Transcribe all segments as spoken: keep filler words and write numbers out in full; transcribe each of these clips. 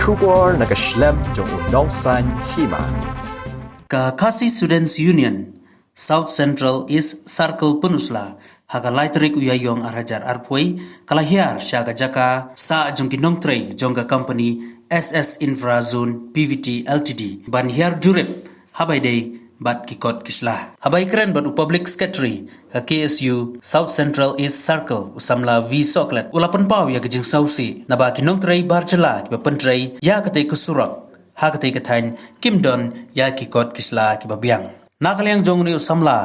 Khubor na ka shlem jong u nongsan hima. Ka Khasi Students Union South Central East Circle Pynursla ha ka lai tarik u Ïaïong ar hajar arphew ka la hiar sha ka jaka sah jong ki nongtrei jong ka company S S Infra Zone P V T L T D ban hiar jurip ha ba ïadei bad ki kot ki sla. Ha ba ïakren bad u Public Secretary ka K S U South Central East Circle u samla V Soklet u la pynpaw ïa ka jingsngewsih naba ki nongtrei bar jylla kiba pyntrei ïa katei ka surok ha katei ka thaiñ kim don ïa ki kot ki sla kiba biang. Na ka liang jong une u samla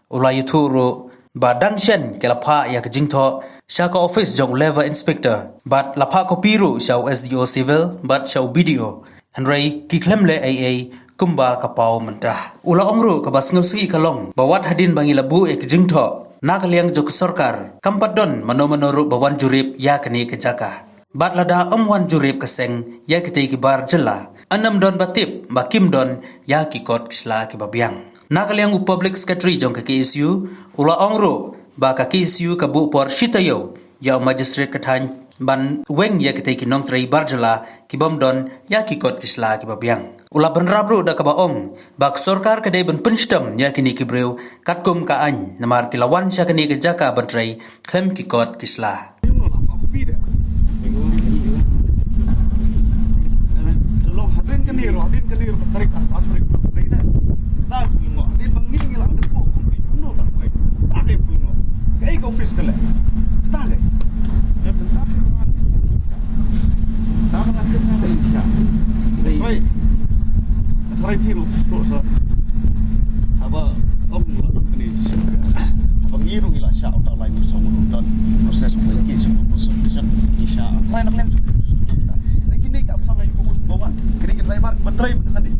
u la ïathuh ruh ba dang shen ki la phah ïa ka jingthoh sha ka office jong u Labour Inspector bad la phah copy ruh sha u S D O Civil bad sha u B D O. Hynrei ki khlem leh ei ei kumba ka paw mynta. U la ong ruh kaba sngewsih ka long ba wat hadien ba ngi la buh ïa ka jingthoh na ka liang jong ka sorkar kam pat don mano mano ruh ba wan jurip ïa kane ka jaka. Bad lada ym wan jurip ka seng ïa kitei ki bar jylla, yn ym don ba tip ba kim don ïa ki kot ki sla kiba biang. Na ka liang u Public Secretary jong ka K S U u la ong ruh ba ka K S U ka buh por shi taïew ïa u Magistrate ka thaiñ ban weng ïa kitei ki nongtrei bar jylla ki bym don ïa ki kot ki sla kiba biang. U la bynrap ruh da kaba ong ba ka sorkar ka dei ban pynshitom ïa kine ki briew katkum ka aiñ namar ki la wan sha kane ka jaka ban trei khlem ki kot ki sla. Trai. Trai phi ruh stroh sa. Haba ong la ong kane. Haba ngi ruh ngi la shah uta lai ngut saw ngut don process of ki sha process of ki sha. Trai nak lem. Lagi ni ka pasal lai ngut bawan. Kini kita trai bar ba trai ba tadi.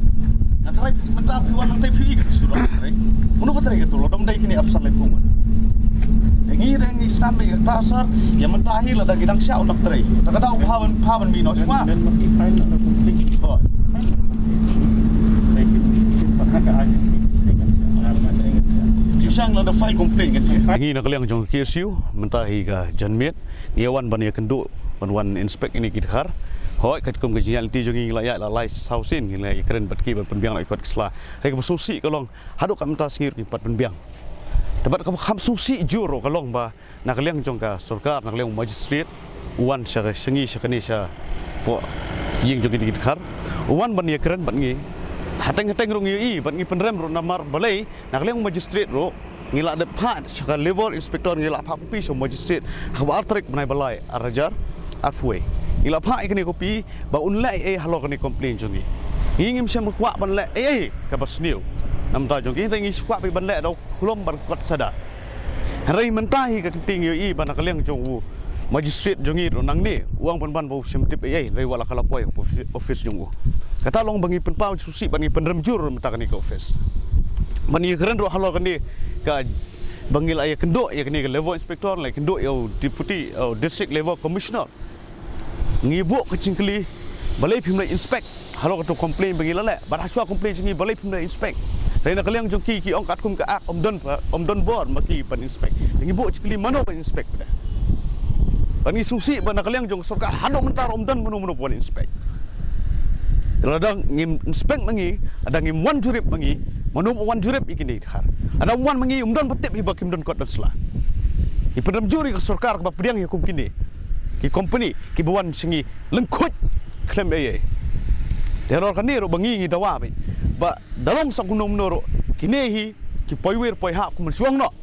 Na trai phi mynta phi wan nang tai phi ka surah trai. Mano ba trai ka tu lo dom dai kini pasal lai ngut. Ngi dang ngi stan dei ta sar, ïa mynta hi la dang ngi dang shah u dang trei. Ta ka dau pha ban, pha ban mi noh shwa. Oh. Ju shang la da file complaint kan. Ngi na ka liang jong K S U mynta hi ka janmiet ngi wan ban ïa kynduh ban wan inspect ïa kine ki dkhar. Hooid, katkum ka jingïaid lynti jong ngi la ïaid la lai saw sien ngi la ïakren bad ki ban pynbiang la ïa kot ki sla. Hynrei kaba sngewsih ka long haduh ka mynta sngi ruh kim pat pynbiang. Te bad kaba kham sngewsih jur ruh ka long ba na ka liang jong ka sorkar, na ka liang u magistrate u wan sha, sha ngi, sha kane, shapoh ïing jong kine ki dkhar. U wan ban ïakren bad ngi. Hateng hateng ruh ngi ïohi bad ngi pynrem ruh namar balei na ka liang u magistrate ruh ngi la dep phah sha ka level inspector, ngi la phah copy sha u magistrate ha kaba ar tarik bnai ba lai ar hajar arphew. Ngi la phah ïa kane copy ba un leh ei ei halor kane complaint jong ngi. Ngi ngim shym kwah ban leh ei ei kaba sniew na bynta jong ki, hynrei ngi shu kwah ban leh da u khlem bad kot sada. Hynrei mynta hi ka kynti ngi ïohi ba na ka liang jong u magistrate jong ngi ruh nangne u ong pynban ba u shym tip ei ei, hynrei wat la ka la poi office, office jong u. Kata long ba ngi pynpaw sngewsih bad ngi pynrem jur mynta kane ka office. Ba ngi kren ruh halor kane ka ba ngi la ïa kynduh ïa kane ka level inspector, la ïa kynduh ïa u deputy, uh, district level commissioner. Ngi buh ka jingkylli balei phim leit inspect halor katu complaint ba ngi la leh, bad hashwa complaint jong ngi balei phim leit inspect. Hynrei na ka liang jong ki, ki ong katkum ka act ym don, ym don bor ma ki ban inspect. Ngi buh jingkylli mano ban inspect pat. Bad ngi sngewsih ba na ka liang jong ka sorkar haduh mynta ym don mano mano ban inspect. Lada ngim inspect ma ngi, lada ngim wan jurip ma ngi, mano ba wan jurip ïa kine ki dkhar? Lada ym wan ma ngi ym don ba tip hi ba kim don kot don sla. Ngi pynrem jur ïa ka sorkar kaba pdiang ïa kum kine ki company kiba wan sha ngi lyngkhuid khlem ei ei. Te halor kane ruh ba ngi ngi dawa ba, ba da long sa kumno kumno ruh kine hi ki poi wir poi hap kum shuwa noh.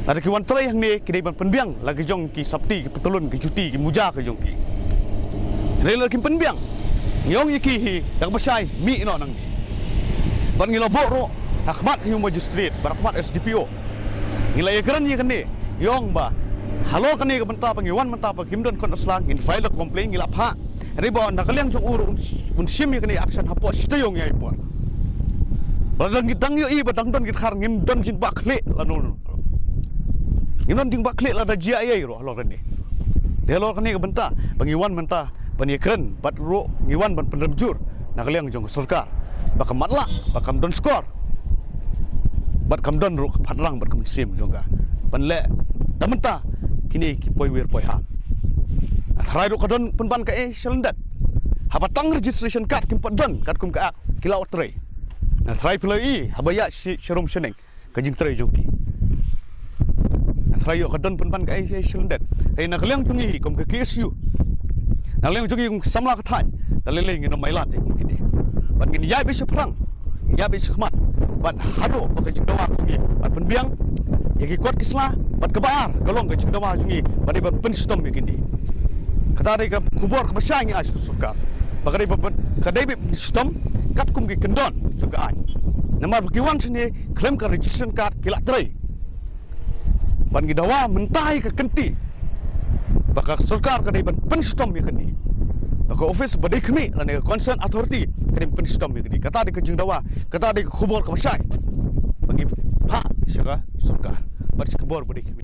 Lada ki wan trei hangne ki dei ban pynbiang la ki jong ki sopti, ki patlun, ki juti, ki muja ki jong ki. Hynrei lada kim pynbiang, ngi ong ïa ki hi da kaba shai mih noh nangne. Bad ngi la buh ruh ha khmat hi u magistrate bad ha khmat S D P O. Ngi la ïakren ïa kane, ngi ong ba halor kane ka bynta ba ngi wan mynta ba kim don kot don sla, ngin file da complaint, ngi la phah. Hynrei ba na ka liang jong u ruh un, un shim ïa kane action hapoh shi taïew ngi ai por. Ba dang, dang ïohi ba dang don ki dkhar, ngim don jingbakla lano lano. Ngim don jingbakla lada jia ei ei ruh halor kane. Te halor kane ka bynta ba ngi wan mynta ban ïakren bad ruh ngi wan ban pynrem jur na ka liang jong ka sorkar ba ka matlah, ba kam don skor. Bad kam don ruh ka phatrang bad ka mynsiem jong ka ban leh da mynta kine ki poi wir poi hap. Tharai ruh ka don pynban kaei sha lyndet. Haba tang registration card kim pat don katkum ka Act, ki la trei. Nga tharai phi la ïohi haba ïaid shi sharum shaneng ka jingtrei jong ki. Nga tharai ïoh ka don pynban ka ai ai shilyndet. Hei, na ka liang jong ngi kum ka K S U, na ka liang jong ngi kum ka samla ka thaiñ, da lei lei ngin ym ailad ïa kum kine. Bad ngin ïaid beit shaphrang, ngin ïaid beit shakhmat, bad haduh ba ka jingdawa ka jong ngi bad pynbiang ïa ki kot ki sla. Bad kaba ar ka long ka jingdawa jong ngi ba dei ban pynshitom ïa kine. Kata dei ka khubor kaba shai ngi ai sha ka sorkar, ba ka dei ban pyn-, ka dei ban pynshitom katkum ki kyndon jong ka aiñ. Namar ba ki wan shane khlem ka registration card, ki la trei. Bad ngi dawa mynta ïa ka kynti ba ka sorkar ka dei ban pynshitom ïa kane. Ba ka office ba dei khmih lane ka concerned authority ka dei ban pynshitom ïa kane. Kata dei ka jingdawa, kata dei ka khubor kaba shai ba ngi phah sha ka sorkar. Bad sha ka bor ba dei khmih.